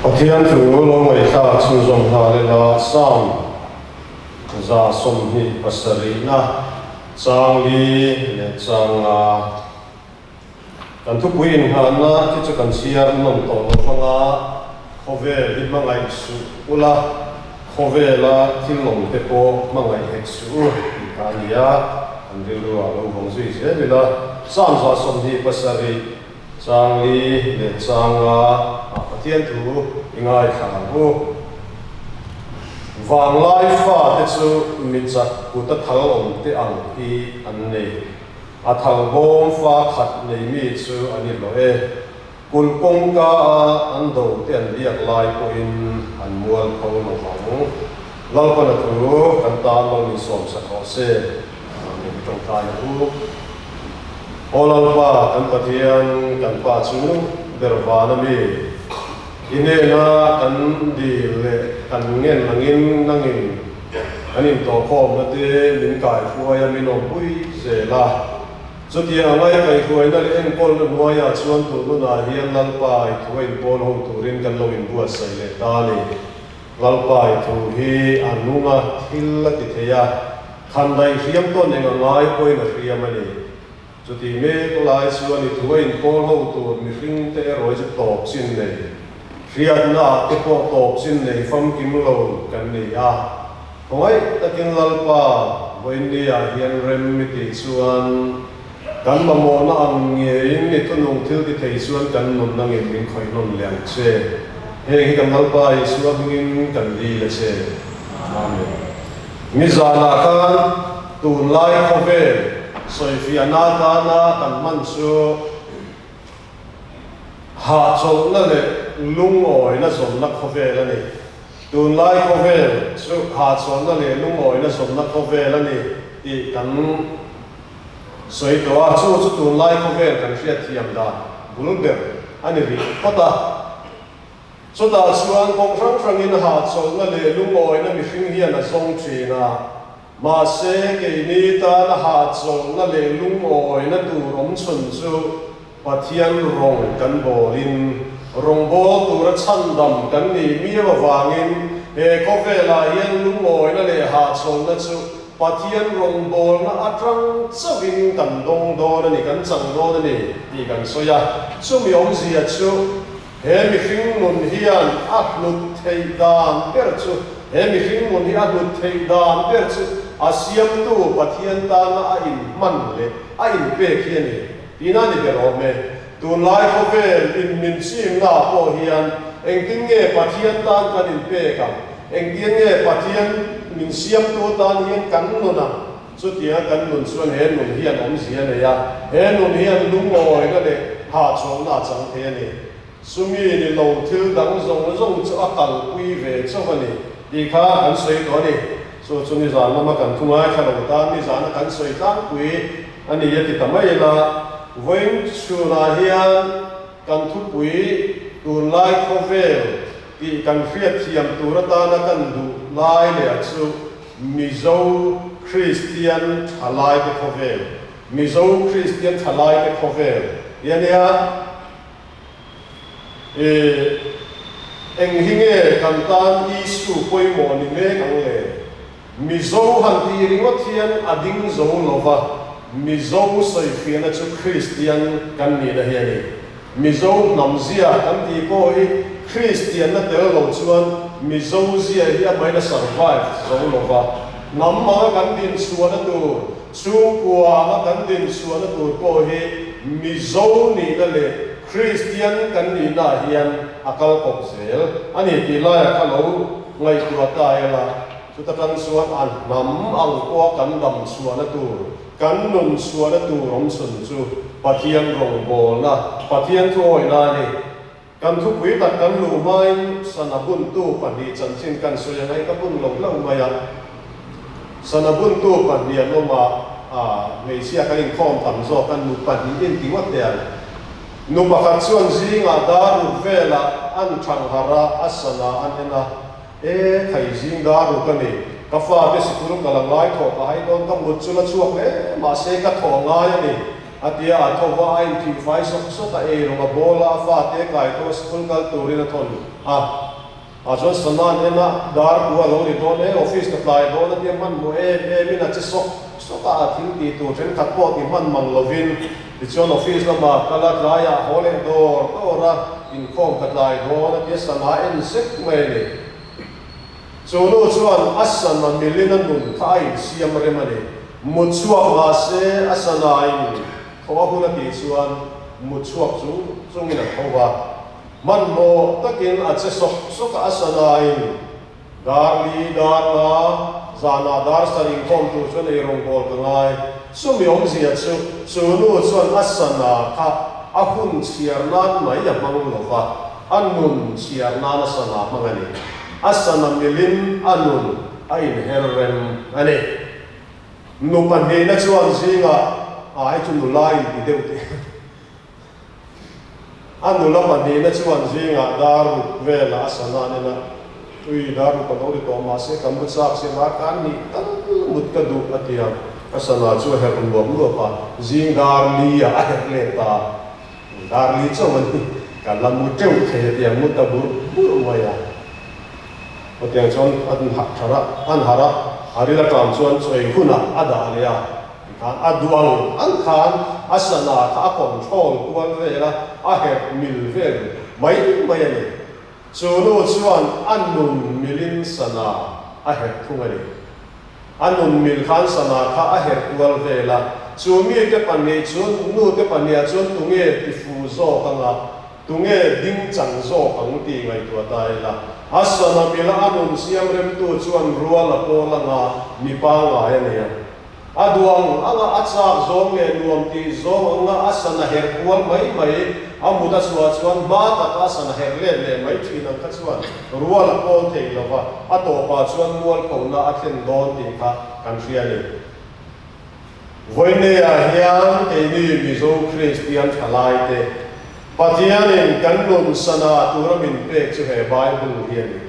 Pathian thu lo ngaihthlak chhunzawm nghal ila Psalm 27 na chang li leh chang nga kan thupui inngahna khi chu kan chhiar nawn tawh lo hmanga khawvel hi hmangaih suh ula khawvela thil awm te pawh hmangaih hek suh u tih kha a ni a, kan rilru ah lo vawng zui zel ila Psalm 27. Chang li leh chang nga ah Pathian thu i ngaithla ang u. Vanglai fate chu mi chak kut a thal awm te ang hi an ni. A thal bawm fa khat nei mi chu an i hlawh e. Kulh kawngka a an do te an biak lai pawhin an mual pho lo vang. Lalpana thu kan tan lo min sawm sak rawh se. Amen. Tawngtai ang u. Aw Lalpa, kan Pathian, kan Pa chu ber van a mi. I hnena kan dil leh kan ngen angin nangin kan intawhkhawmna te min kaihruai a, min awmpui zel a. Chutiang anga i kaihruaina leh enkawlna hnuaiah chuan tun hunah hian Lalpa i thu a inpawl ho turin kan lo inbuatsaih leh ta a ni. Lalpa i thu hi a nung a, thil a ti thei a, Khandaih hriam tawn eng a ngai pawhin a hriam a ni. Chutih mek lai chuan i thu a inpawl ho tur mihring te erawh hi chu tawp chin nei, hriatna ah te pawh tawp chin nei famkim lo kan ni a. Khawngaih takin Lalpa vawiin ah hian rem i tih chuan kan mamawhna ang ngeiin i thunung thil ti thei chuan kan nunna ngin min khawih nawn leh ang che. Heng hi kan Lalpa Isua hmingin kan dil a che. Amen. Nizanah khan tunlai khawvel sawifiahna atana kan hman chu hahchawlhna leh lungawina zawnna khawvel a ni. Tunlai khawvel chu hahchawlhna leh lungawina zawnna khawvel a ni tih kan sawi tawh a, chu chu tunlai khawvel kan hriatthiam dan bul ber a ni rih phawt a. Chutah chuan kawng hrang hrangin hahchawlhna leh lungawina mihring hian a zawng thin a, mahse keini tana hahchawlhna leh lungawina tur awm chhun chu Pathian rawng kan bawlin rawngbawl tura chhandam kan nih miau avangin he khawvelah hian lungawina leh hahchawlhna chu Pathian rawngbawlna atang chauhin kan dawng dawn a ni, kan chang dawn a ni tih kan sawi a. Chumi awmzia chu He mihring nun hian a hlut theih dan ber chu, he mihring nun hi a hlut theih dan ber chu a siamtu Pathian tana a inhman leh a inpek hi a ni tihna a ni ber awm e. Tunlai khawvel in min chimnaah pawh hian engtin nge Pathian tan kan inpek ang, engtin nge Pathian min siamtu tan hian kan nun ang, chutianga kan nun chuan he nun hian awmzia a nei a, he nun hian lungawina leh hahchawlhna a chang thei a ni. Chumi ni lo thil dang zawng zawng chu a kalpui ve chauh a ni tih kha kan sawi tawh a ni. Chu chu nizan lama kan thu ngaithla lo tan nizana kan sawi tlangpui a ni a ti ta mai ila, vawiin chhunah hian kan thupui tunlai khawvel tih kan hriatthiam tur atana kan duh lai leh chu Mizo Kristian thalaite khawvel, Mizo Kristian thalaite khawvel hi a nia. I eng hi nge kan tan issue pawimawh ni mek ang le? Mizo han tih ringawt hian a ding zo lo va, Mizo sawifiahna chu Kristian kan nihna hi a ni. Mizo hnam zia kan tih pawh hi Kristianna tel lo chuan Mizo zia hi a main a survive zo lo va. Hnam anga kan din chhuahna tur, chhungkua anga kan din chhuahna tur pawh hi Mizo nihna leh Kristian kan nihna ah hian a kal kawp zel a ni tih laiah kha lo ngaihtuah ta ila, chuta tang chuan a hnam ang pawha kan dam chhuahna tur, Kan nun chhuahna tur awm chhun chu Pathian rawngbawlna, Pathian thuawihna a ni. Kan thupui tak kan luh hmain sana buntu pahnih chanchin kan sawi ang, hei ka bun lo hlauh mai a. Sana buntu pahnih an awm a, hmeichhia kan inkhawm tam zawk a, nu pahnih in ti ngawt teh ang. Nu pakhat chuan zingah dar ruk velah an thangharh a, a sana an en a. E, thai zing dar ruk a ni. Ka fate sikul kal a ngai thawh ka hai dawn, ka mut chu la chhuak hle mahse ka thawh ngai a ni. A tia a tho va, a inthih fai sawk sawk a, eirawng a bawl a, a fate kai tawh school kal turin a thawn a. A chuan Sanan en a, dar ku a lo ri dawn e, office ka tlai dawn a tia hmanhmawh em em in a che sawk sawk a, a thil tih tur thenkhat pawh ti hman mang lovin tichuan office lamah kal a, tlaiah haw leh dawr dawr a, inkhawm ka tlai dawn a tia Sana en sek mai a ni. Chu nu chuan a sana milin a nun kha a insiam rem a ni. Mut chhuak mah se a sana in thaw a hun a tih chuan mut chhuak chung chungin a tho va. Hmanhmawh takin a che sawk sawk a, a sana in dar li dar nga zanah dar sar inkhawm tur chuan ei rawngbawl ka ngai. Chumi awmzia chu chu nu chuan a sana kha a hun chhiar nan mai a hmang lo va, a nun chhiar nan a sana hmang a ni. A sana milin a nun a inher rem a ni. Nu pahnihna chuan zingah a hei chu nula inti deuh teh. A nula pahnihna chuan zingah dar ruk velah a sana an en a, Ui, dar ruk a lo ri tawh mahse ka mu chak si var khan nih tal mut ka duh a ti a, a sana chu a herh luap luap a, zing dar li ah a herh let ta a, dar li chauh a ni, ka la mu teuh thei a ti a, mu ta bur bur mai a. Hetiang chuan an harh tha a, an harh a, a ril aṭang chuan chaw ei hunah a dah leh a. Tikhan a duh ang ang khan a sana kha a control kual vel a, a herh mil vel mai mai a ni. Chu nu chuan a nun milin sana a herh thung a ni. A nun mil khan sana kha a herh kual vel a, chu mite pahnih chu nute pahniha chuan tunge tifu zawk anga Tunge ding chang zawk ang tih ngaihtuah ta ila, a sana mila a nun siam remtu chuan rual a pawl anga mi pangngai a nia. A duh ang anga a chak zawng leh nuam tih zawng anga a sana herh kual mai mai, a mut a chhuah chuan hma taka a sana herh let leh mai thin ang kha chuan rual a pawl thei lo va, a tawpah chuan mualphona a thlen dawn tih kha kan hria a ni. Vawineah hian keini Mizo Kristian thalaite Pathianin kan nun sana tura min pek chu he Bible hi a ni.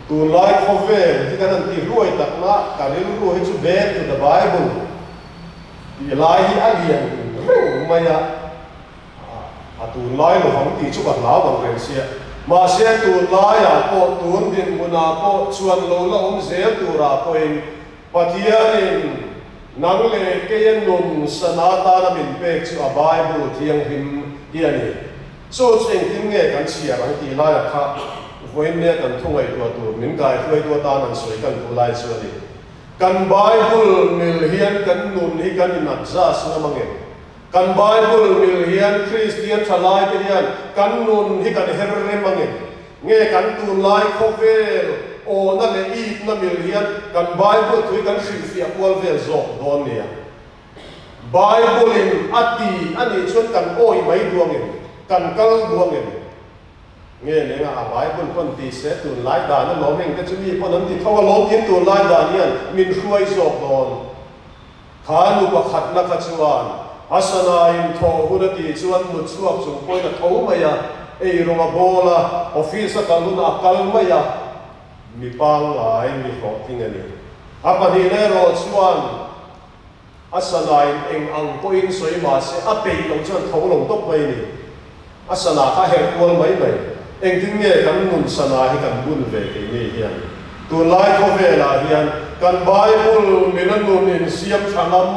Tunlai khawvel hi kan han ti hluai takna ka rilru hi chu back to the Bible tih lai hi a lian reng mai a. A tunlai lovang tih chu ka hlau ang reng sia. Mahse tunlaiah pawh tun dinhmunah pawh chuan lo la awm zel turah pawhin Pathianin nang leh keia nun sana atana min pek chu a Bible thianghlim hi a ni. Chu chu engtin nge kan chhiar ang tih laiah kha vawiinnia kan thu ngaihtuah tur min kaihruaitu atan an sawi kan duh lai chu a ni. Kan Bible mil hian kan nun hi kan in adjust ngam angem? Kan Bible mil hian Kristian thalaite hian kan nun hi kan her rem ang em? Nge kan tunlai khawvel awhna leh itna mil hian kan Bible thu hi kan hrilhfiah kual vel zawk dawn nia? Bible-in a ti a nih chuan kan awih mai duh ang em? Kan kal duh ang em? Nge leng a, a Bible pawn ti se tunlai dan a lawm heng te chu mi pawn an ti tho a lawm tin tunlai dan hian min hruai zawk dawn. Kha nu pakhatna kha chuan a sanain thawh hun a tih chuan mut chhuak chung pawhin a tho mai a, eirawng a bawl a, office a kal hunah a kal mai a, mi pangngai, mi hlawhtling a ni. A pahnihna erawh chuan a sanain eng ang pawhin sawi mah se a peih loh chuan tho lo tawp mai a ni. A sana kha herh kual mai mai. Engtin nge kan nun sana hi kan bun ve keini hian? Tunlai khawvelah hian kan Bible mila nun insiam tha ngam,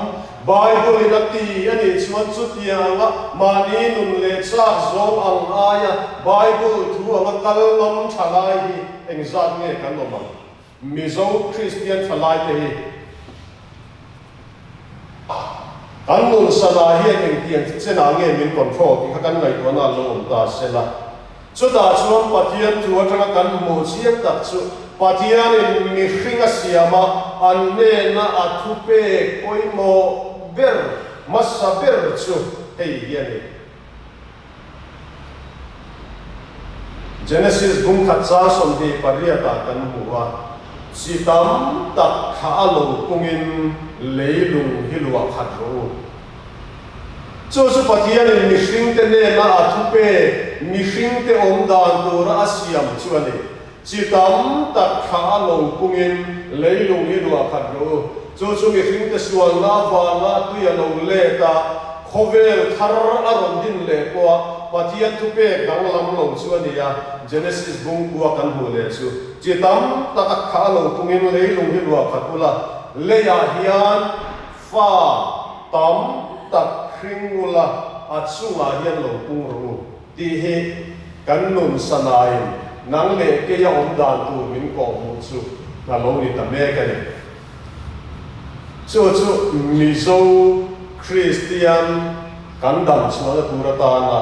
Bible in a ti a nih chuan chutiang anga mahni nun leh chak zawng ang aia Bible thu anga kal ngam tha lai hi engzat nge kan awm ang? Mizo Kristian thalaite hi kan nun sana hian engtiang chenah nge min control tih kha kan ngaihtuahna a lo awm ta se la. Chutah chuan Pathian thu atanga kan hmuh chiang tak chu Pathianin mihring a siam a, an hnena a thupek pawimawh ber hmasa ber chu hei hi a ni. Genesis bung khat chang 28 ah kan hmu a, chi tam tak thla a lo pungin leilung hi luah khat rawh u. Chu chu Pathianin mihringte nena a thupek mihringte awm dan tura a siam chu a ni. Chi tam tak thla a lo pungin leilung hi luah khat rawh u. Chu chu mihringte sualna avanga tui a lo let a, khawvel thar a rawn din leh pawh a Pathian thupek danglam lo chu a ni a, Genesis bungkua kan hmuh leh chu. Chi tam tak a kha a lo pungin leilung hi luah khat ula, leiah hian fa tam tak hring ula a chungah hian lo pung rawh u tih hi kan nun sanain nang leh keia awm dan tur min kawhhmuh chu a lo ni ta mek a ni. Chu chu Mizo Kristian kan dam chhuahna tur atana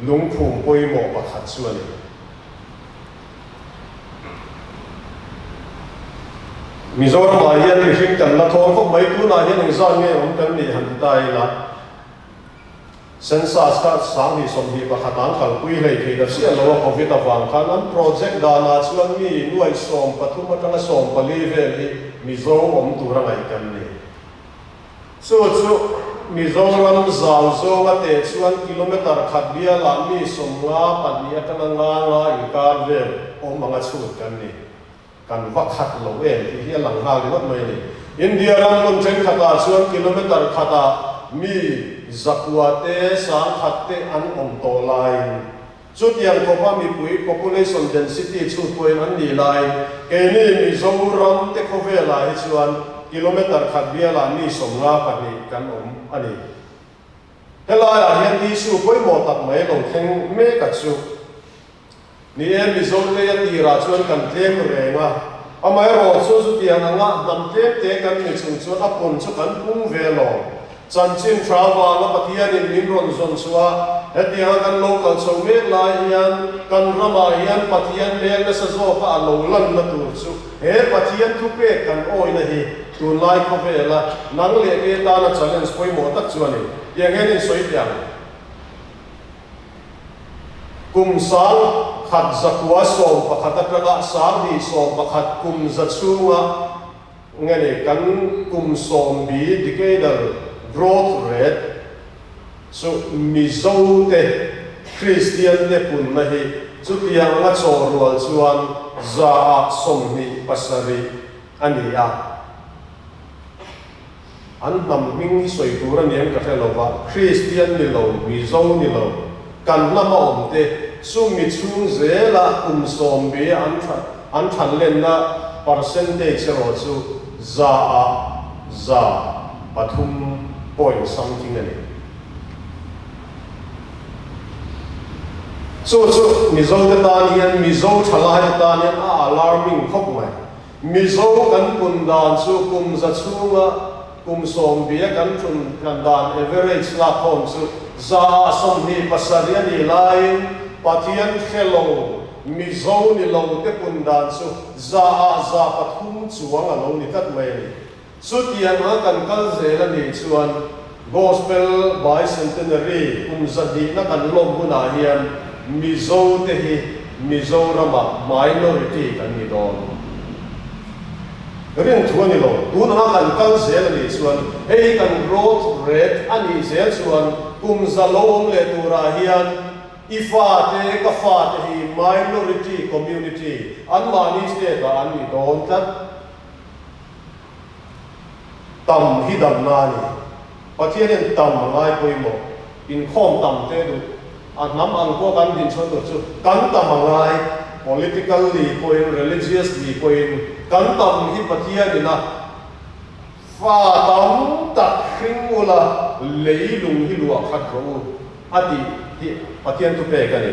lungphum pawimawh pakhat chu a ni. Mizoramah hian mihring kan la thawn khawp mai, tunah hian engzat nge awm kan nih han ti ta ila, Census kha 2021 an kalpui hlei thei ta chiah lo a, Covid avang khan an project danah chuan mi nuai 13 atanga 14 vel hi Mizo awm tura ngaih kan ni. Chu chu Mizoram zau zawnga teh chuan kilometre khat bialah mi 52 atanga nga nga inkar vel awm anga chhut kan ni. Kan va khat lo em tih hi a lang nghal ringawt mai a ni. India ram hmun thenkhatah chuan kilometre khatah mi 900 te 1000 te an awm tawh laiin Chutiang khawpa mipui population density chhut pawhin an nih laiin keini Mizoram te khawvelah hi chuan kilometre khat bialah mi 52 kan awm a ni. Helaiah hian issue pawimawh tak mai lo thleng mek a chu. Ni e, Mizo leia tirah chuan kan tlem reng a, amaherawhchu chutiang anga hnam tlem te kan ni chung chuan a pun chu kan pung ve lo. Chanchin tha vanga Pathianin min rawn zawn chhuah a, hetianga kan lo kal chho mek lai hian kan ramah hian Pathian hmel nasa zawka a lo lanna tur chu he Pathian thupek kan awihna hi tunlai khawvela nang leh ke tana challenge pawimawh tak chu a ni. Tiang hian insawi teh ang. Kum 1911 atanga 2011 kum za chhunga Nge ni, kan kum sawmbi decadal growth rate chu Mizo te Kristian te punna hi chutiang anga chaw rual chuan 27% a ni a. An hnam hming hi sawi tur a ni em ka hre lo va, Kristian ni lo, Mizo ni lo, kan hnama awm te chumi chhung zela kum sawmbi an an than lenna percentage erawh chu 3% point something a ni. Chu chu Mizo te tan hian, Mizo thalai te tan hian a alarming khawp mai. Mizo kan pun dan chu kum za chhunga kum sawmbia kan ṭun kan dan average lakkhawm chu 27% a nih laiin Pathian hre lo Mizo ni lo te pun dan chu 3% chuang a lo ni tlat mai a ni. Chutiang anga kan kal zel a nih chuan Gospel Bicentenary kum zahnihna kan lawm hunah hian Mizo te hi Mizoramah minority kan ni dawn. Rin thu a ni lo. Tun anga kan kal zel a nih chuan hei hi kan growth rate a nih zel chuan kum za lo awm leh turah hian i fate, ka fate hi minority community anmahni state ah an ni dawn tlat. Tam hi damna a ni. Pathian hian tam a ngai pawimawh. Inkhawm tam te duh. A hnam ang pawh kan din chhuah tur chu kan tam a ngai. Political li pawhin, religious li pawhin kan tam hi Pathian ina fa tam tak hring ula leilung hi luah khat rawh u a tih hi Pathian thupek a ni.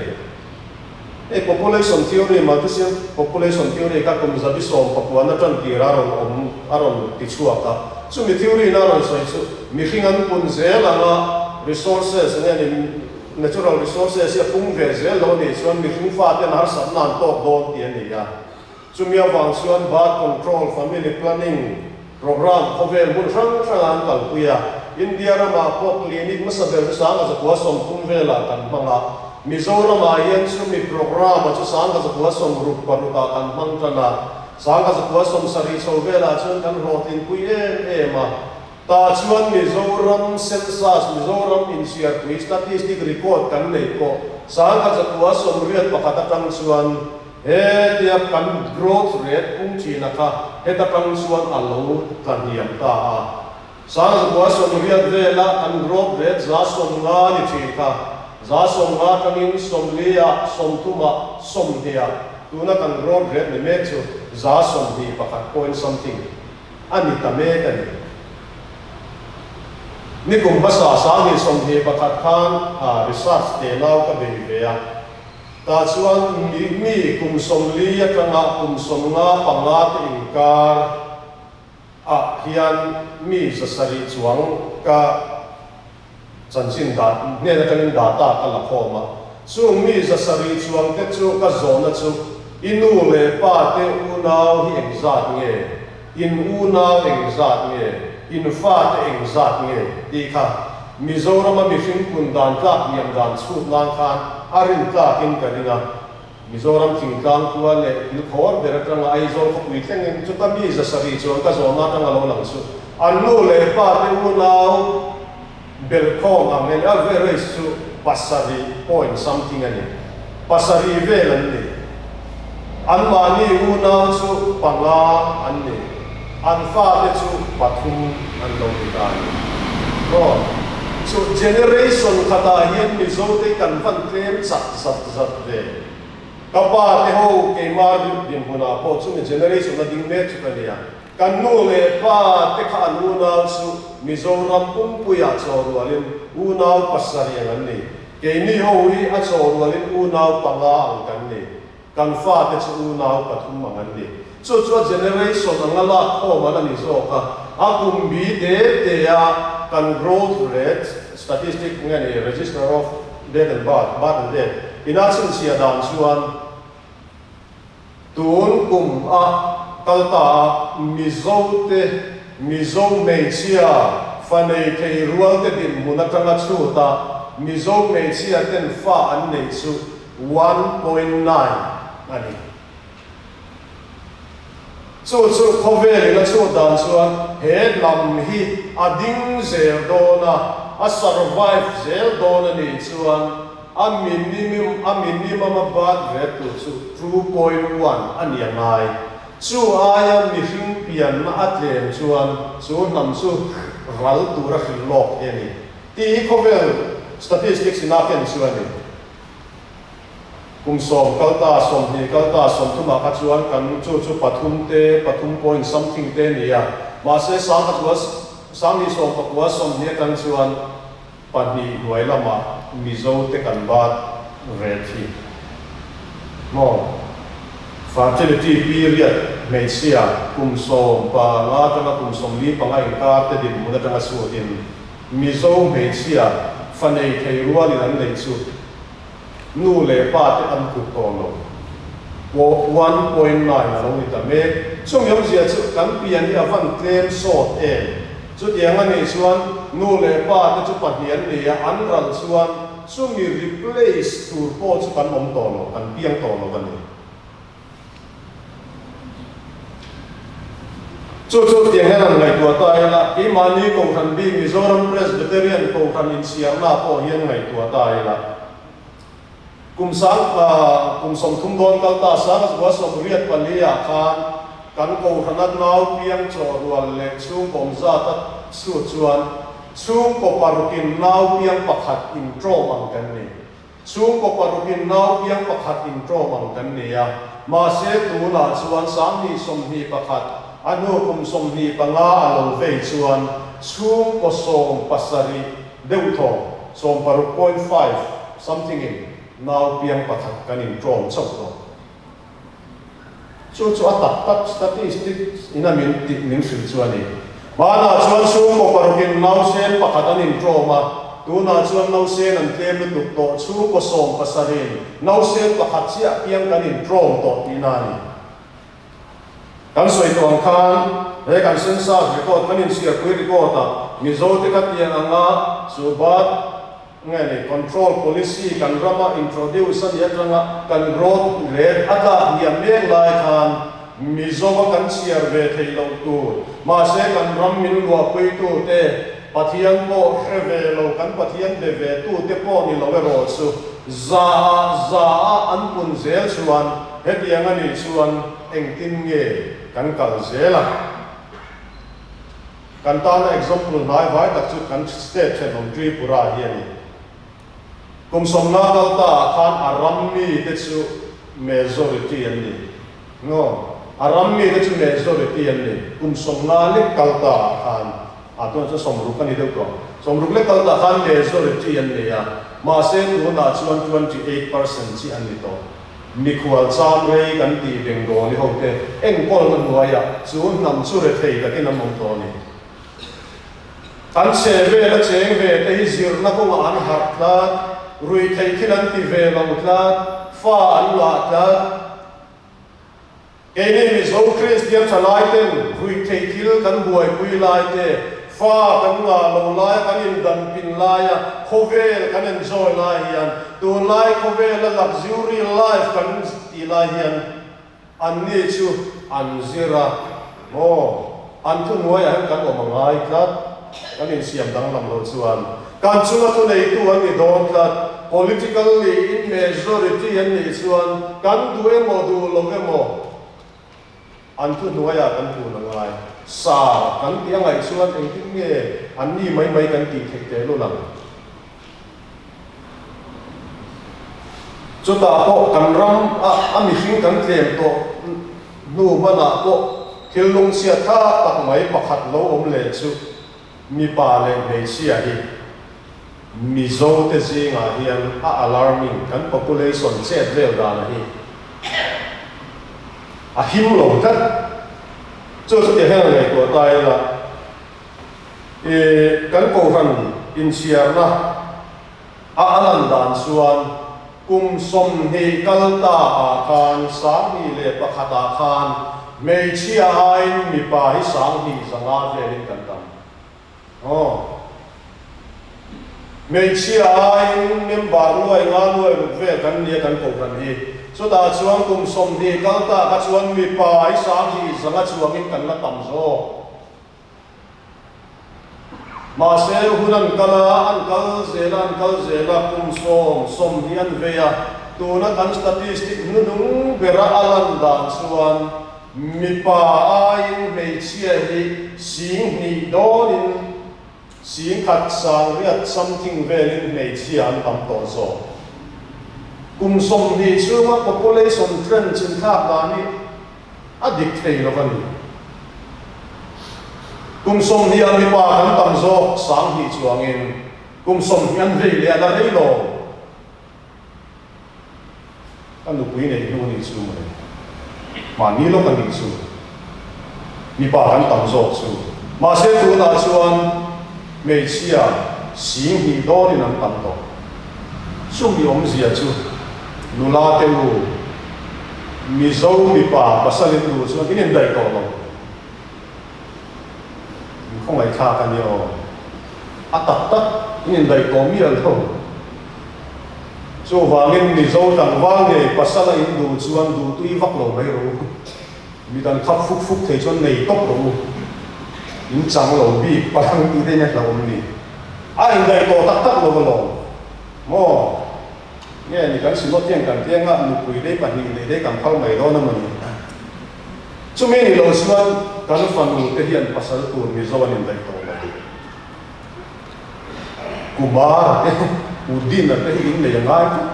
Hei population theory, Malthusian population theory kha kum zabi sawm pakuan atan tir a rawn awm, a rawn ti chhuak a. Chumi theory in a rawn sawi chu mihring an pun zel anga resources nge ni natural resources hi a pung ve zel lo nih chuan mihring faten harsatna an tawk dawn tih a ni a. Chumi avang chuan birth control, family planning programme khawvel hmun hrang hrangah an kalpui a. India ramah pawh clinic hmasa ber chu 1930 velah kan hmang a. Mizoramah hian chumi programme-a chu 1966 ah kan hmang tan a. 1970 chho velah chuan kan hlawhtlinpui em em a. Tah chuan Mizoram census, Mizoram inchhiarpui statistic record kan neih pawh 1981 atang chuan. Hetia kan growth rate pung thina kha heta tang chuan a lo tla hniam ta a. 1880 vela kan growth rate 50% ni thin kha 50% atangin 40 ah, 30 ah, 20 ah tuna kan growth rate ni mek chu 21% point something a ni ta mek a ni. Nikum hmasa 2021 khan research tenau ka bei ve a. Tah chuan mi kum 40 atanga kum 55 te inkar ah hian mi 700 chuang ka chanchin dah hnen atangin data ka la khawm a. Chung mi 700 chuang te chu ka zawhna chu i nu leh pa te unau hi engzat nge, in unau engzat nge, in fa te engzat nge tih kha Mizorama mihring pun dan tlak hniam dan chhut nan khan a rin tlakin ka ring a. Mizoram thingtlang khua leh thil khawr ber atanga Aizawl khawpui thlengin chuta mi 700 chuan ka zawhna atanga lo lang chu an nu leh pa te unau belhkhawm ang en average chu pasarih point something a ni. Pasarih vel an ni. Anmahni unau chu panga an ni. An fate chu pathum an lo ni ta a ni. Aw, chu generation khatah hian Mizote kan van tlem chak zat zat ve. Ka pa te ho keimah dinhmunah pawh chumi generation a ding mek chu ka nia. Kan nu leh pa te kha an unau chu Mizoram pumpuiah chaw rualin unau pasarih ang an ni. Keini ho hi a chaw rualin unau panga ang kan ni. Kan fate chu unau pathum ang an ni. Chu chu a generation anga lak khawm an a ni zawk a. A kum bi te te a kan growth rate statistic nge ni register of death and birth, birth and death, ina chhinchhiah dan chuan, Tun kum a kal ta a Mizo te, Mizo hmeichhia fa nei thei rual te dinhmun atanga chhut a Mizo hmeichhia ten fa an neih chu 1.9 a ni. Chu chu khawvel in a chhut dan chuan he hnam hi a ding zel dawn a, a survive zel dawn a nih chuan A minimum a minimum a birth rate tur chu 2.1 a ni a ngai. Chu aia mihring pianna a tlem chuan chu hnam chu ral tur a hrilh lawk hi a ni. Tih hi khawvel statistics in a ken chu a ni. Kum sawm kal ta, 20 kal ta, 30 ah kha chuan kan chu chu pathum te, pathum point something te a ni a. Mahse 1009 20 20 atang chuan Pahnih hnuai lamah Mizo te kan bat ve thi maw? Fertility period hmeichhia kum 15 atanga kum 45 inkar te dinhmun atanga chhutin Mizo hmeichhia fa nei thei rualin an neih chu nu leh pa te an tluk tawh lo. 1.9 a lo ni ta mek. Chumi awmzia chu kan pian hi a van tlem sawt em? Chutiang a nih chuan nu leh pa te chu pahnih an ni a, an ral chuan chumi replace tur pawh chu kan awm tawh lo, kan piang tawh lo a ni. Chu chu tiang hian han ngaihtuah ta ila, keimahni Kohhran bik Mizoram Presbyterian Kohhran inchhiarna pawh hian ngaihtuah ta ila, kum sang kum 30 dawn kal ta 1984 ah khan kan Kohhrana nau piang chaw rual leh chhungkaw awm zat a chhut chuan chhungkaw parukin nau piang pakhat inṭawm ang kan ni. Chhungkaw parukin nau piang pakhat inṭawm ang kan ni a, mahse tunah chuan 2021, a hnu kum 25 a lo vei chuan chhungkaw 17 deuhthaw, 16 point five something in nau piang pakhat kan inṭawm chauh tawh. Chu chu a tak tak statistics in a min tih min hrilh chu a ni. Hmanah chuan chhungkaw parukin nausen pakhat an inṭawm a, tunah chuan nausen an tlem lutuk tawh, chhungkaw 17 in nausen pakhat chiah piang kan inṭawm tawh tihna a ni. Kan sawi tawh ang khan he kan census record kan inchhiarpui record ah Mizote kha tiang anga chu birth Nge ni, control policy kan rama introduce a nih atanga kan growth rate a tlak hniam mek lai khan Mizoa kan chhiar ve theih loh tur, mahse kan ram min luahpuitu te, Pathian pawh hre ve lo, kan Pathian be ve tu te pawh ni lo erawh chu za ah za ah an pun zel chuan. Hetiang a nih chuan engtin nge kan kal zel a? Kan tana example hnaivai tak chu kan state thenawm Tripura hi a ni. Kum sawmna kal ta ah khan a ram mite chu majority an ni. No, a ram mite chu majority an ni. Kum sawmna lek kal ta ah khan, ah tunah chuan sawmruk a ni deuh tawh, sawmruk lek kal ta khan majority an ni a, mahse tunah chuan 28 percent chi an ni tawh. Mikhual cham rei kan tih Bengali hote enkawlna hnuaiah chu hnam chu rethei takin an awm tawh a ni. An chhe vel a cheng ve te hi zirna kawngah an harh tlat, ruihtheih thil an ti ve lo tlat, fa an ngah tlat. Keini Mizo Kristian thalai ten ruihtheih thil kan buaipui lai te, fa kan ngah lo laia kan indan pin laia khawvel kan enjoy lai hian, tunlai khawvela luxury life kan tih lai hian, Anni chu an zir a, maw? An thuhnuaiah hian kan awm a ngai tlat. Kan insiam danglam loh chuan kan chunga thuneitu an ni dawn tlat. Politically in majority an nih chuan kan duh emaw duh lo emaw an thuhnuaiah kan kun a ngai. Sar kan tih a ngaih chuan engtin nge anni mai mai kan tih theih tehlul ang? Chutah pawh kan ram a a mihring kan tlem tawh hnu hmanah pawh thil lungchhia thlak tak mai pakhat lo awm leh chu mipa leh hmeichhia hi Mizo te zingah hian a alarming kan population chet vel dana hi a him lo tlat. Chu chu tiang hian a ngaihtuah ta ila. I kan kohhran inchhiarna a a lan dan chuan kum 20 kal ta ah khan 2001 ah khan hmeichhia aiin mipa hi 2500 velin kan tam. Aw. Hmeichhia aiin member nuai nga nuai ruk vel kan nia kan kohhran hi. Chutah chuan kum 20 kal ta kha chuan mipa hi 2500 chuangin kan la tam zawk. Mahse, hun an kal a, an kal zel a, an kal zel a, kum sawm, 20 an vei a. Tuna kan statistic hnuhnung bera a lan dan chuan mipa aiin hmeichhia hi 2000 dawnin 10,000 sangriat something velin hmeichhia an tam tawh zawk. Kum 20 chhunga population trend chinthlak dan hi A dik thei lo a ni. Kum 20 ah mipa kan tam zawk 2000 chuangin kum 20 an vei leh a la rei lo. Ka nupui neih hnu nih chu mawle. Mahni lawk a nih chu. Mipa kan tam zawk chu. Mahse tunah chuan hmeichhia 2000 dawnin an tam tawh. Chumi awmzia chu nula te u Mizo mipa pasal in duh chuan in indaih tawh lo. In khawngaihthlak a nia aw. A tak tak in indaih tawh mial tho. Chuvangin Mizo tlangval ngei pasal a in duh chuan duh tui vak lo mai rawh u. Midang khap fuk fuk thei chuan nei tawp rawh u. In chang lo bik palang tih te in a hlauhawm ni. A indaih tawh tak tak lo alawm maw? Nge ni kan Synod hian kan tlenga nupui dei pahnih nei dei kan phal mai dawn a maw ni? Chumi ni lo chuan kan fanu te hian pasal tur Mizo an indaih tawh lo. Kumara te, Udina te hi innei a ngai tlat.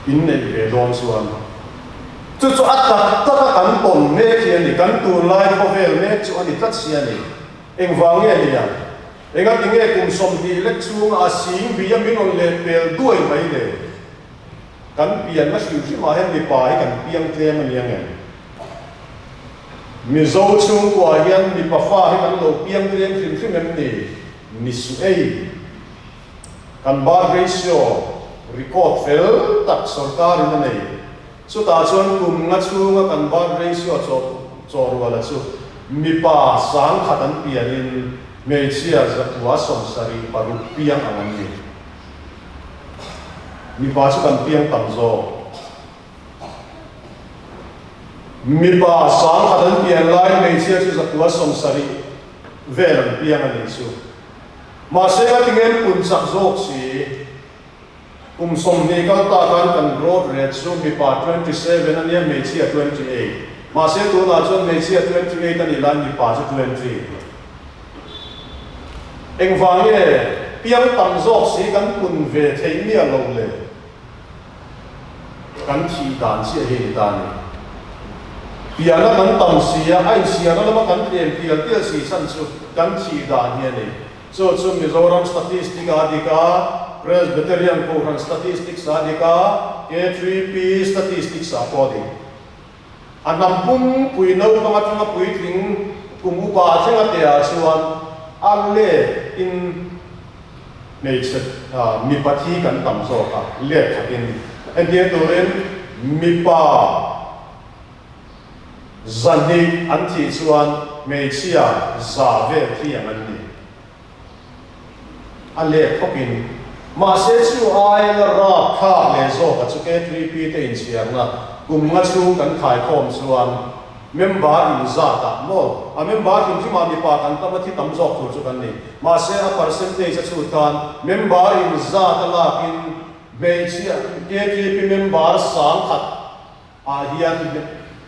Inneih ve dawn chuan chu chu a tak taka kan tawn mek hi a ni, kan tunlai khawvel mek chu a ni tlat si a ni. Engvang nge nia? Engati nge kum 20 lek chhunga a sing bia min rawn let pel duai mai le? Kan pianna hrim hrimah hian mipa hi kan piang tlem a nia nge? Mizo chhungkua hian mipa fa hi kan lo piang tlem hrim hrim em ni? Ni suh ei. Kan birth ratio record fel tak sorkarin a nei. Chutah chuan kum nga chhunga kan birth ratio chawhruala chu mipa 1000 an pianin hmeichhia 176 piang ang an ni. Mipa chu kan piang tam zawk. Mipa 1000 an pian laiin hmeichhia chu 170 vel an piang a nih chu. Mahse, a tinge pun chak zawk si? Kum 20 kal ta khan kan growth rate chu mipa 27 a nia, hmeichhia 28. Mahse tunah chuan hmeichhia 28 a nih lai mipa chu 20. Engvang nge piang tam zawk si kan pun ve theih miah lo le? Kan thih dan chiah hi a ni ta a ni. Piana kan tam si a, a insiarna lama kan tlem tial tial si chhan chu kan thih dan hi a ni. Chu chu Mizoram statistic a dik a, Presbyterian Kohhran statistics a dik a, K3P statistics ah pawh a dik. A hnam pumpui naupang atanga puitling kum upa thlenga te ah chuan a let in hmeichhe mipa thi kan tam zawk a, let khatin entir turin mipa 200 an thih chuan hmeichhia 100 vel thi ang an ni. A let khawpin. Mahse chu ai la rap thlak leh zawk a chu K3P te inchhiarna kum nga chhung kan khaikhawm chuan member inzat ah maw a member hrim hrim ah mipa kan tam a thi tam zawk tur chu kan ni. Mahse a percentage a chhut khan member inzat a lakin hmeichhia K3P member 1000 Ah hian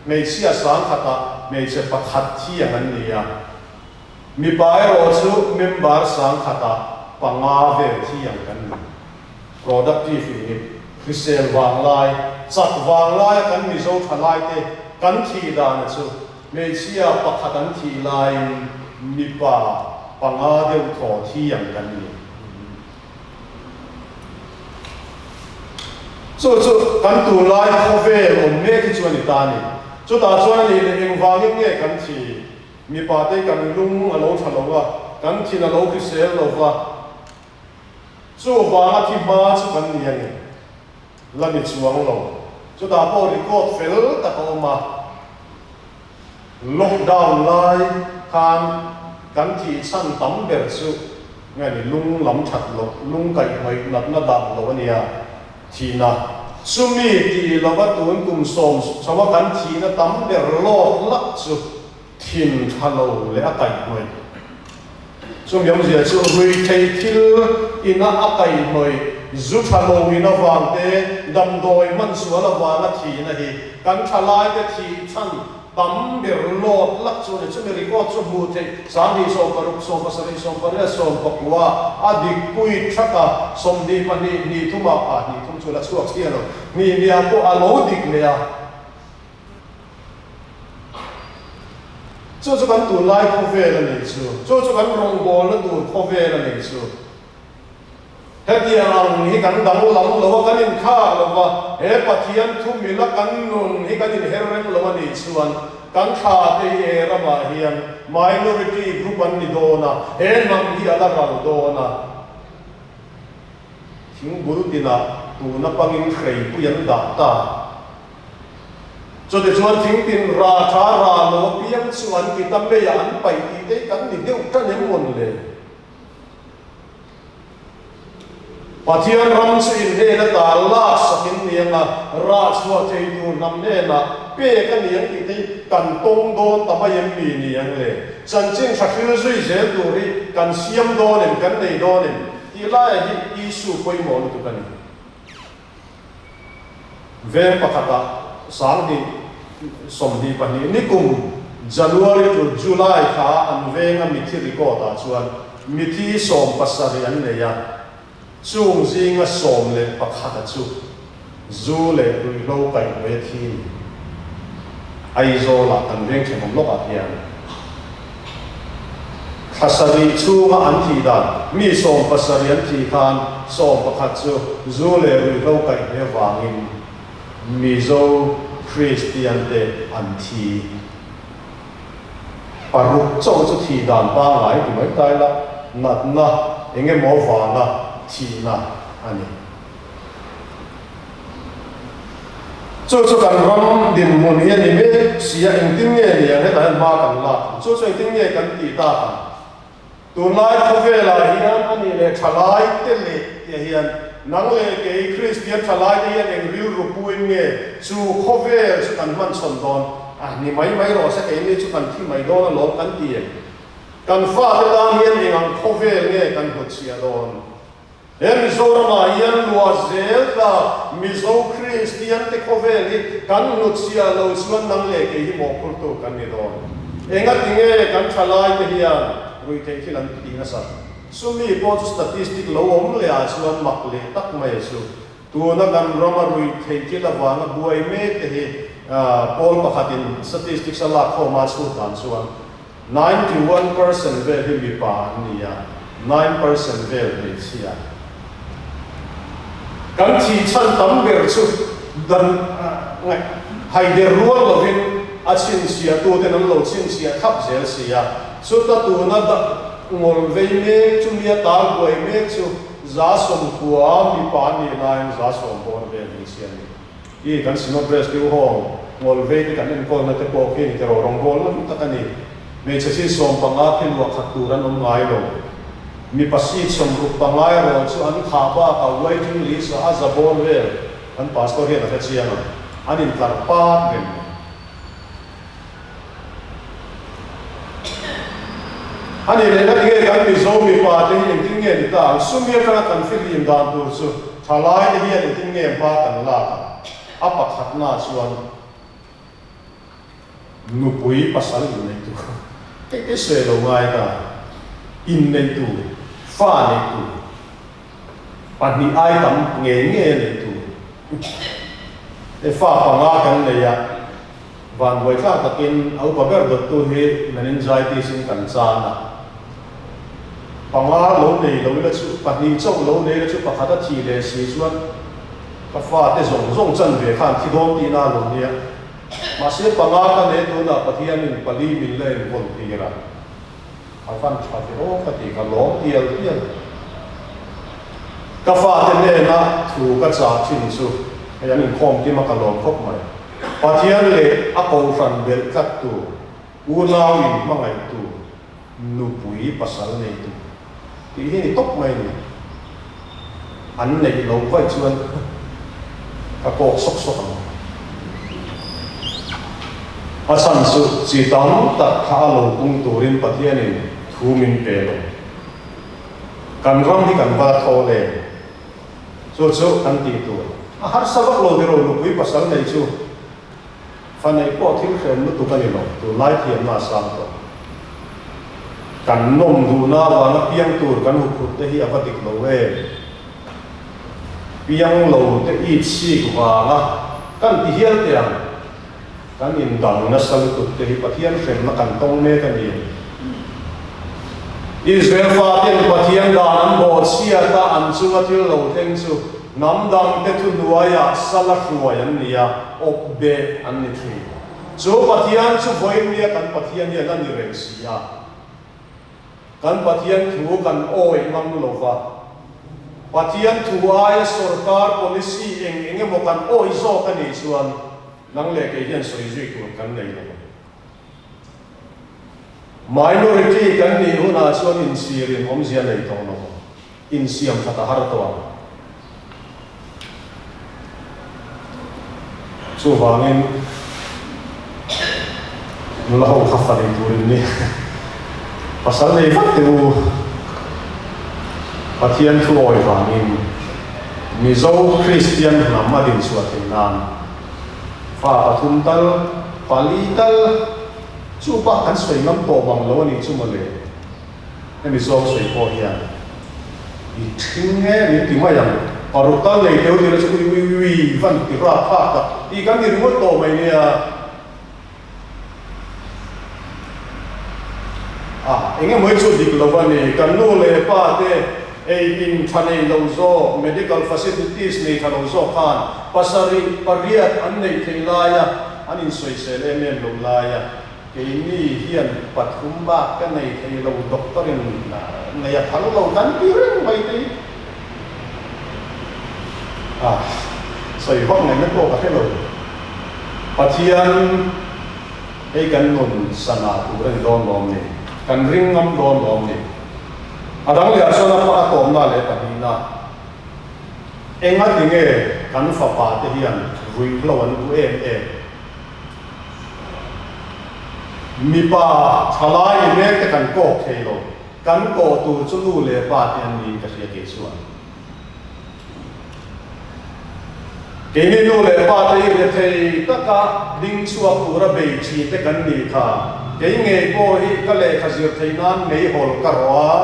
hmeichhia 1000ah hmeichhe pakhat thiang an ni a, mipa erawh chu member 1000ah panga vel thiang kan ni. Productive unit, hrisel vanglai, chak vanglaia kan Mizo thalaite kan thih dana chu hmeichhia pakhat an thih laiin mipa panga deuh thaw thiang kan ni. Chu chu kan tunlai khawvel awm mek hi chu a ni ta a ni. Chutah chuan a nih leh engvangin nge kan thi? Mipa te kan lung a lo tha lo a, kan thin a lo hrisel lo va, chuvanga thi hma chu kan ni a ni. La ni chuang lo. Chutah pawh record fel tak a awm a. Lockdown lai khan kan thih chhan tam ber chu nge ni lung lam that loh, lung kaih hnawih natna dah loh a nia, thihna. Chumi tih lova tun kum sawm chho a kan thihna tam ber lawk lak chu thin tha lo leh a kaih hnawih. Chumi awmzia chu ruithei thil ina a kaihhnawih, zu tha lo in avang te, damdawi hman sual avanga thihna hi kan thalaite thih chhan tam ber lawt lak chu a ni. Chumi record chu hmuh theih 10, 16, 17, 18, 19 a dik pui thak a, 22, hnih thumah, ah hnih thum chu la chhuak chiah lo, hnih hniah pawh a lo dik leh a. Chu chu kan tunlai khawvel a nih chu. Chu chu kan rawngbawlna tur khawvel a nih chu. Hetiang ang hi kan danglam lo a, kan inkhak lo va, he Pathian thu mila kan nun hi kan inher rem lo a nih chuan kan thla te hi he ramah hian minority group an ni dawn a, he hnam hi a la ral dawn a. Thingbul tinah tuna pangin hreipui an dah ta. Chutichuan thingtin ra tha ra lo apiang chu an ti ta mai a, an paih tih te hi kan ni deuh tan em mawn le? Pathian ram chu in hnen ata lak sak in ni anga, rah chhuah thei tur hnam hnenah pek a ni ang tih te hi kan tawng dawn ta mai em mi ni ang le? Chanchin tha hril zui zel tur hi kan siam dawn em, kan nei dawn em tih laiah hi issue pawimawh lutuk a ni. Veng pakhatah 2022 nikum January to July kha an venga mithi record ah chuan mithi 17 an nei a, chung zinga 11 a chu zu leh ruihhlo kaihhnuai a thi ni. Aizawlah kan veng thenawm lawkah hian thla sarih chhunga an thih dan mi 17 an thih khan 11 chu zu leh ruihhlo kaihhne vangin Mizo Kristian te an thi. Paruk chauh chu thih dan pangngai ti mai ta ila natna eng emaw vanga thihna a ni. Chu chu kan ram dinhmun hi a ni mek si a, engtin nge ni ang hetah hian hma kan lak ang? Chu chu engtin nge kan tih tak ang? Tunlai khawvelah hian a nih leh thalai te leh tih hian nang leh kei Kristian thalai te hian eng rilru puin nge chu khawvel chu kan hman chhawn dawn? A ni mai mai rawh se keini chu kan thi mai dawn alawm kan ti em? Kan fate tan hian eng ang khawvel nge kan hnutchhiah dawn? He Mizoramah hian luah zel tlak Mizo Kristian te khawvel hi kan hnutchhiah lo chuan nang leh kei hi mawhphurtu kan ni dawn. Engati nge kan thalai te hian ruihtheih thil an tih nasat? Chumi pawh chu statistic lo awm leh ah chuan mak leh tak mai a chu. Tuna kan rama ruihtheih thil avanga buai mek te hi pawl pakhatin statistics a lak khawm a chhut dan chuan 91% vel hi mipa an ni a, 9% vel hmeichhia. Kan thih chhan tam ber chu dan ngaih haider rual lovin a chhinchhiahtuten an lo chhinchhiah thlap zel si a. Chuta tuna da ngawl vei mek chu nia tal buai mek chu 90% mipa an nih laiin 10% bawr vel hmeichhia an ni. I kan Synod Rescue Home ngawl vei te kan enkawlna te pawh khi ni tiraw rawngbâwl lam tak a ni. Hmeichhe seat 15 khi luah khat tur an awm ngai lo. Mipa seat 65 erawh chu an khah bakah waiting list ah a za bâwl vel kan pastor hian a hre chiang a, an intlar pât reng mai. A nih leh ngati nge kan Mizo mipa te hi engtin nge ni ta ang? Sumi atanga kan fihlim dan tur chu thalai te hian engtin nge hma kan lak ang? A pakhatna chuan nupui pasal inneih tur hei te sawi lo ngai ta, inneih tur, fa neih tur, pahnih ai tam ngei ngei a neih tur. Fa panga kan nei a. Vanbuaithlak takin a upa ber dawttu hi meningitis in kan chan a. Panga lo nei lo ila chu, pahnih chauh lo nei ila chu pakhat a thih leh si chuan ka fate zawng zawng chan ve khan thi dawn tihna a lo nia. Mahse panga ka nei tunah Pathianin pali min la enkawl tir a. A van tha ve aw ka ti, ka lawm tial tial. Ka fate hnena thu ka chah thin chu hei an inkhawm kim a ka lawm khawp mai. Pathian leh a kohhran belh tlat tu, unau in hmangaih tu, nupui pasal nei tu tih hi ni tawp mai a ni. An neih loh vaih chuan ka kawk sawk sawk ang. A chhan chu chi tam tak kha a lo pung turin Pathianin thu min pe lo. Kan ram hi kan va thaw le. Chu chu kan tih tur. A harsa vak lo tiraw nupui pasal nei chu. Fa neih pawh thil hrem lutuk a ni lo, tunlai thiamna a sang tawh. Kan nawm duhna avanga piang tur kan huphurh te hi a va dik lo em? Piang lo te it sik vanga kan ti hial teh ang. Kan indang nasa lutuk te hi Pathian hremna kan tawng mek a ni. Israel faten Pathian dan an bawhchhiat a, an chunga thil lo thleng chu Hnam dangte thuhnuaiah sala hruai an ni a, awp beh an ni thin. Chu Pathian chu vawinia kan Pathian hian a ni reng si a. Kan Pathian thu kan awih ngam lo va. Pathian thu aia sorkar policy eng eng emaw kan awih zawk a nih chuan nang leh kei hian sawi zui tur kan nei lo. Minority kan nih hunah chuan insirin awmzia nei tawh lo. Insiam that a har tawh ang. Chuvangin nula ho kha fa nei turin ni pasal nei vat teh u. Pathian thu awi vangin Mizo Kristian hnam a dinchhuah theih nan fa pathum tal, pali tal chu bak kan sawi ngam tawh bang lo a nih chu mawle. Hemi zawng sawi pawh hian i ṭhing nge min ti mai ang. Paruk tal nei teu tihna chu ui ui ui van ti rap thlak tak tih kan ni ringawt tawh mai nia. A eng emaw hi chu dik lo a ni. Kan nu leh pa te ei in tha nei lo zawk, medical facilities nei tha lo zawk khan pasarih pariat an neih theih laia an insawisel em em lo laia Keini hian pathum bak ka nei thei lo, doctor in nei a phal lo kan ti reng mai te hi a sawi vak ngaihna pawh ka hre lo. Pathian hei kan nun sana tur a ni dawn lawm ni, kan ring ngam dawn lawm ni. A dang leh ah chuan a pa a tawmna leh pahnihna enga tinge kan fapa te hian ruihhlo an duh em em. Mipa thalai ni mek te kan kawk thei lo, kan kawh tur chu nu leh pa te an niin ka hria kei chuan. Keini nu leh pa te hi rethei taka ding chhuak tura bei thin te kan nih kha. Kei ngei pawh hi ka lehkha zir theih nan meihawl ka rawh a,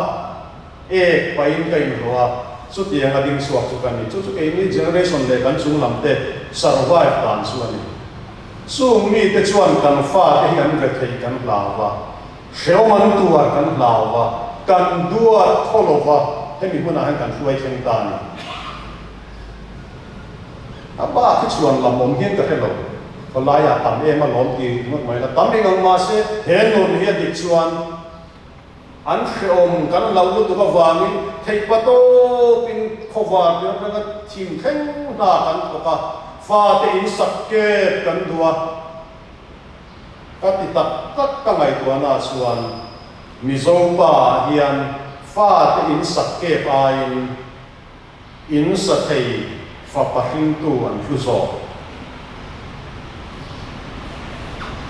ek pahin ka inhlawh a, chutianga ding chhuak chu ka ni. Chu chu keini generation leh kan chung lam te survive dan chu a ni. Chung mite chuan kan fate hi an rethei kan hlau va, Hrehawm an tuar kan hlau va, kan duat thaw lo va, hemi hmunah hian kan hruai thleng ta a ni. A bak hi chuan lam awm hian ka hre lo, khawlaiah tam em a lawm ti ringawt mai la, tam eng ang mahse he nun hi a dik chuan an hrehawm kan hlauh lutuk avangin theihpa tawpin khawvar tir atanga thim thleng hna kan thawk a, fate in sak kep kan duh a. Ka ti tak tak ka ngaihtuahna chuan Mizo pa ah hian fate in sak kep aiin in sa thei fapa hringtu an hlu zawk.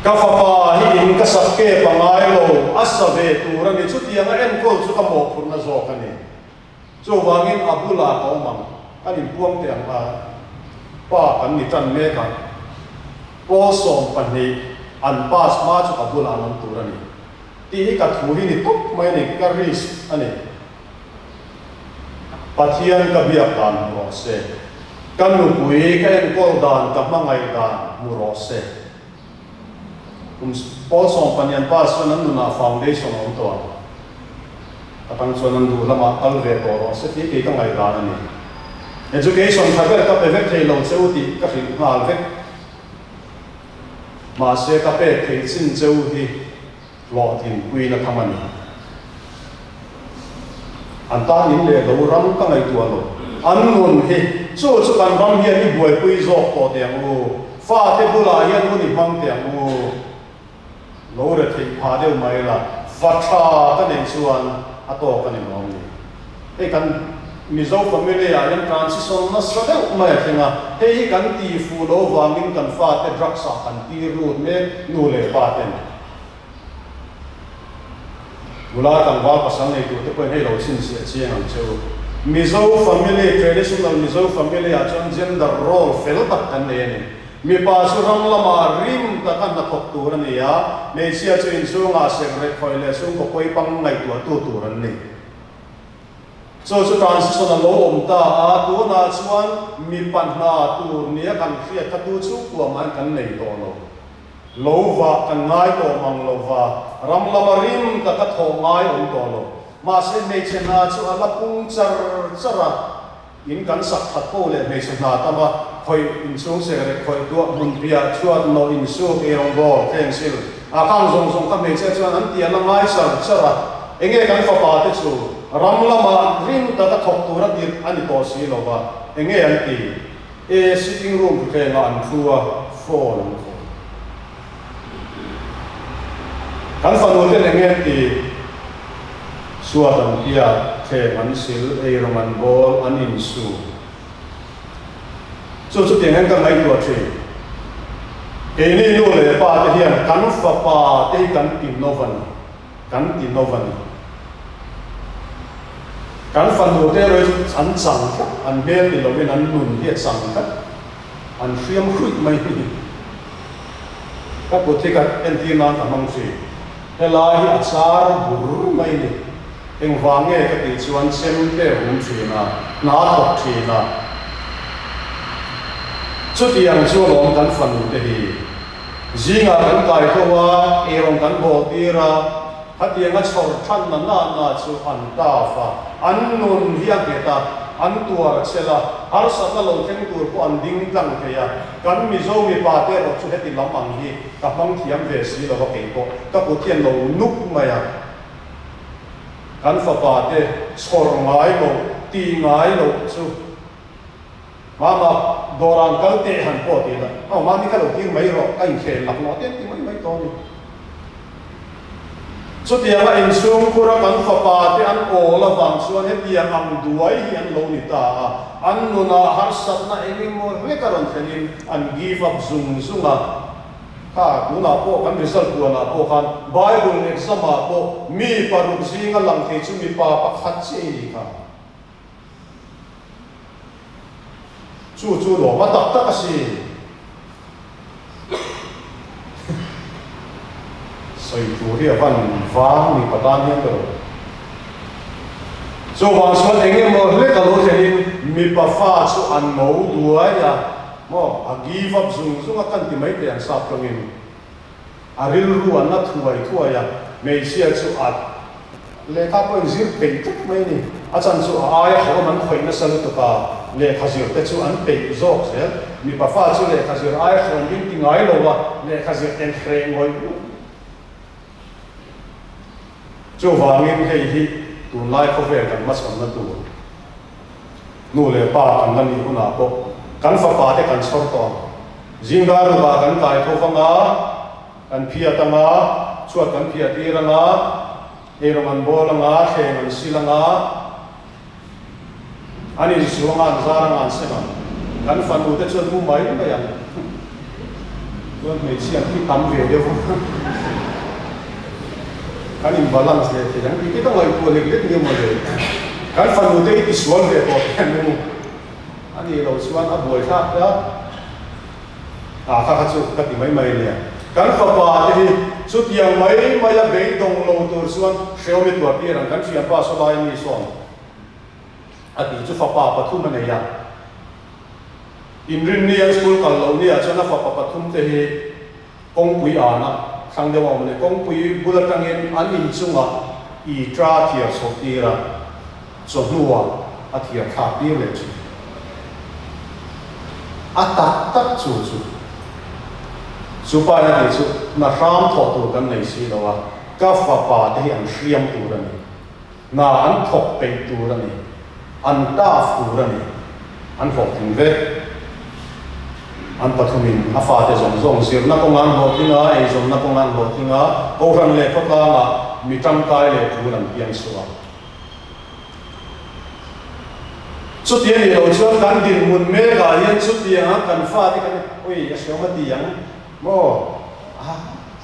Ka fapa hi in ka sak kep a ngai lo, a sa ve tur a ni. Chutiang a enkawl chu ka mawhphurhna zawk a ni. Chuvangin a bulah ka awm ang, kan inpuang teh ang a, pa kan ni tan mek a, pawl 12 an pass hma chu ka bulah an awm tur a ni tih hi ka thu hi ni tawp mai a ni, ka risk a ni. Pathian ka biak dan hmu rawh se, ka nupui ka enkawl dan ka hmangaih dan hmu rawh se. Kum pawl 12 an pass chuan an nunah foundation a awm tawh ang. Atang chuan an duh lamah kal ve tawh rawh se tih kei ka ngaihdan a ni. Education tha ber ka pe vek thei lo che u tih ka hrilh nghal vek. Mahse ka pek theih chin che u hi hlawhtlinpuina tham a ni. An tan in leh lo ram ka ngaihtuah lo. An nun hi chu chu kan ram hian i buaipui zawk tawh teh ang u. Fate bulah hian hun i hmang teh ang u. Lo retheih phah deuh mai la, fa tha ka neih chuan a tawk a ni lawm ni. Hei kan Mizo family ah hian transition nasa deuh mai a thleng a, hei hi kan ti fuh lo vangin kan fate drugs ah kan tir lut mek nu leh pa ten. Nula tlangval pasal nei tur te pawhin hei lo chhinchhiah chiang ang che u. Mizo family, traditional Mizo family ah chuan gender role fel tak kan nei a ni. Mipa chu ram lamah rim taka hnathawk tur a ni a, hmeichhia chu inchhungah sekrek khawih leh chhungkaw pawipang ngaihtuahtu tur an ni. Chu chu transition a lo awm ta a, tunah chuan mipa hna tur nia kan hriat kha tu chhungkua mah hian kan nei tawh lo. Lo vah kan ngai tawh mang lo va, ram lama rim taka thawh ngai awm tawh lo. Mahse hmeichhe hna chu a la pung char char a, in kan sak that po leh hmeichhe hna tam a, khawih inchhung sekrek khawih tuah hmun piah chhuat nawh insuk eirawngbawl thleng sil a khang zawng zawng kha hmeichhia chuan an ti a la ngai char char a, enge kan fapa te chu ram lama rim taka thawk tura tirh a ni tawh si lo va, enge an ti? E sitting room thutthlengah an thu a, phone an khawih. Kan fanu ten eng nge an ti? Chhuat an piat, thleng an sil, eirawng an bawl, an insu. Chu chutiang hian ka ngaihtuah thin. Keini nu leh pa te hian kan fapa te hi kan ti no va ni. Kan ti no va ni. Kan fanu te erawh hi chu an chang tlat, an hmel ni lovin an nun hi a chang tlat, an hriam hruih mai hi. Ka kut hi ka entir nan ka hmang thin. Helai hi a char bur mai ni. Engvang nge ka tih chuan chem te a hum thin a, hna a thawk thin a. Chutiang chu alawm kan fanu te hi. Zingah kan kai tho a, eirawng kan bawl tir a, khatianga chhawr than na na na chu an taf a, an nun hi a nghet a, an tuar a chel a, harsatna lo thleng tur pawh an ding tlang thei a, kan Mizo mipa te erawh chu heti lam ang hi ka hmang thiam ve si lo a kei pawh ka kut hian lo nuk mai a, kan fapa te chhawr ngai loh, ti ngai loh chu. Mama, dawran kal teh han pawh ti la, aw mami kha lo tir mai rawh, ka inkhel laklawh te an ti mai mai tawh a ni. Chutianga inchhungkhura kan fapa te an awl avang chuan hetiang ang duai hi an lo ni ta a, an nunah harsatna eng emaw hlek a rawn thlenin an give up zung zung a. Kha tunah pawh kan result puanah pawh khan Bible exam ah pawh mi paruk zinga lang thei chu mipa pakhat chiah i ni kha. Chu chu lawm a tak tak asin. Sawi tur hi a van vang mipa tan hian ka rawn. Chuvang chuan eng emaw hlek a lo thlenin mipa fa chu a no duai a, maw a give up zung zung a kan ti mai teh ang sap tawngin. A rilru an la thuai thuai a, hmeichhia chu a lehkha pawh inzir peih tlat mai a ni. A chan chu a aia hawm an khawih nasa lutuk a, lehkha zir te chu an peih zawk zel. Mipa fa chu lehkha zir aia hawm in ti ngai lo a, lehkha zir en hreh ngawih ngawih. Chuvangin hei hi tunlai khawvel kan hmachhawnna tur nu leh pa kan la nih hunah pawh kan fapa te kan chhawr tawh ang. Zingdar rukah kan kai tho vang a, kan phiat ang a, chhuat kan phiah tir ang a, eirawng an bawl ang a, thleng an sil ang a, An insuang a, an zar anga an sem ang. Kan fanu te chuan mu mai mai ang. Chuan hmeichhia an thi tam ve deuh a. Kan in balance leh thei ang tih te ka ngaihtuah lek lek nia mawle. Kan fanu te hi tisual ve tawh te an mu. A nih loh chuan a buaithlak hle a. Ah kha kha chu ka ti mai mai nia. Kan fapa te hi chutiang mai mai a beidawng lo tur chuan hreawm i tuar tir ang kan thianpa sawlai mi sawn a tih chu fapa pathum a nei a. Inrinni an school kal loh nia chuan a fapa pathum te hi kawngpui an a thlang deuh a awm a ni. Kawngpui bul atangin an inchungah i tra thiar chhoh tir a. Chawhnuah a thiar thlak tir leh thin. A tak tak chu chu chu pa in a tih chu hna hram thawh tur kan nei si lo a, ka fapa te hi an hriam tur a ni, hna an thawk peih tur a ni, an tough tur a ni, an hlawhtling vek. An pathumin a fate zawng zawng zirna kawnga an hlawhtling a, eizawnna kawnga an hlawhtling a, Kohhran leh khawtlangah mi tangkai leh tul an piang suh a. Chuti a nih loh chuan kan dinhmun mekah hian chutianga kan fate kan ui a hreawm a ti ang maw? A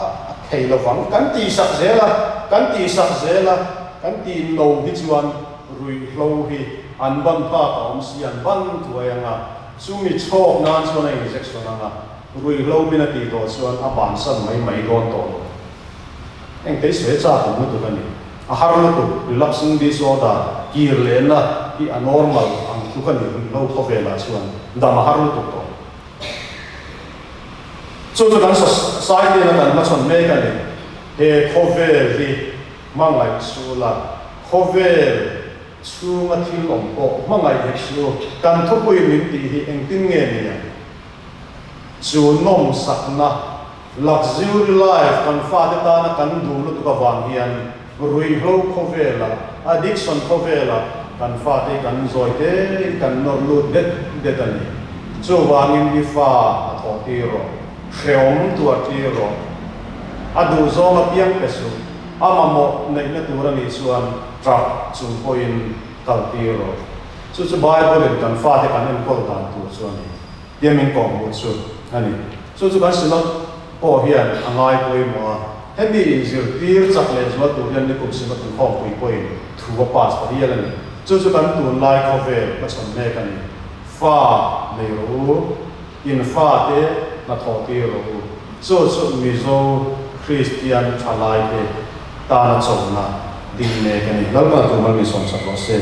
a thei lovang kan tihsak zel a, kan tihsak zel a, kan tih no hi chuan ruihhlo hi an ban phak a awm si, an ban thuai ang a, chumi chhawk nan chuan a injection ang a, ruihhlo min a tih tawh chuan a bansan mai mai dawn tawh lo. Engtei sawi a chak awm lutuk a ni. A har lutuk, relapsing disorder, kir lehna hi a normal ang tluk a ni ruihhlo khawvelah chuan dam a har lutuk tawh. Chu chu kan society in a kan hmachhawn mek a ni. He khawvel hi hmangaih suh la, khawvel chhunga thil awm pawh hmangaih hek suh u. Kan thupui min tih hi engtin nge ni ang? Chu nawmsakna Luxury life kan fate tana kan duh lutuk avang hian ruihhlo khawvelah, addiction khawvelah kan fate kan zawi tein kan nawr lut det det a ni. Chuvangin i fa a thawh tir rawh, hreawm tuar tir rawh. A duhzawng apiang pe suh, a mamawh neihna tur a nih chuan ṭah chung pawhin kal tir rawh. Chu chu Bible-in kan fate kan enkawl dan tur chu a ni. Tia min kawhhmuh chu a ni. Chu chu kan Synod pawh hian a ngai pawimawh a, hemi inzirtir chak leh zual tur hian nikum Synod inkhawmpui pawhin thu a pass ta hial a ni. Chu chu kan tunlai khawvel hmachhawn mek a ni. Fa nei rawh u, in fate hnathawh tir rawh u. Chu chu Mizo Kristian thalaite tana chona ding mek a ni. Lalpan tu mal min sawmsak rawh se.